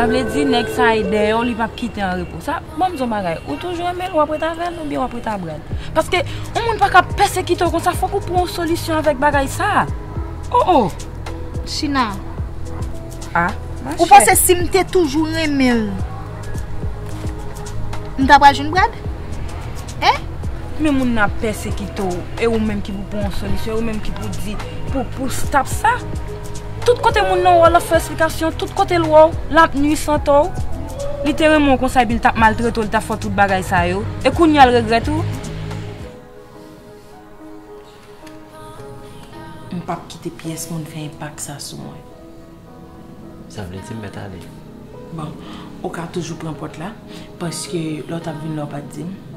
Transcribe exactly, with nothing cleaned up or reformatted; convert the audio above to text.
Sa vle di nèg sa e dèyè w, li p ap kite an repo. Sa, ban m di w bagay, ou toujou renmen l, w ap ret avè l oubyen w ap ret a Brad? Paske yon moun pa ka pèsekite w konsa, fòk ou pran yon solisyon avèk bagay sa. Oh oh. China, Ah, ou panse si m te toujou renmen l, m ta pral jwenn Brad? Hein? Men moun nan ap pèsekite w, e ou menm ki pou pran yon solisyon, e ou menm ki pou di, pou, pou stop sa. Tout kote moun nan wè w, l ap fè esplikasyon, tout kote l wè w, l ap nwi sante w. Li te renmen w konsa epi l t ap maltrete w, li t ap fè w tout bagay sa yo. E kounye a l regrèt ou? M p ap kite pyès moun fè enpak sa sou mwen. Sa vle di m mèt ale. Bon, ou ka toujou pran pòt la, paske lè w t ap vin la, w pa t di m.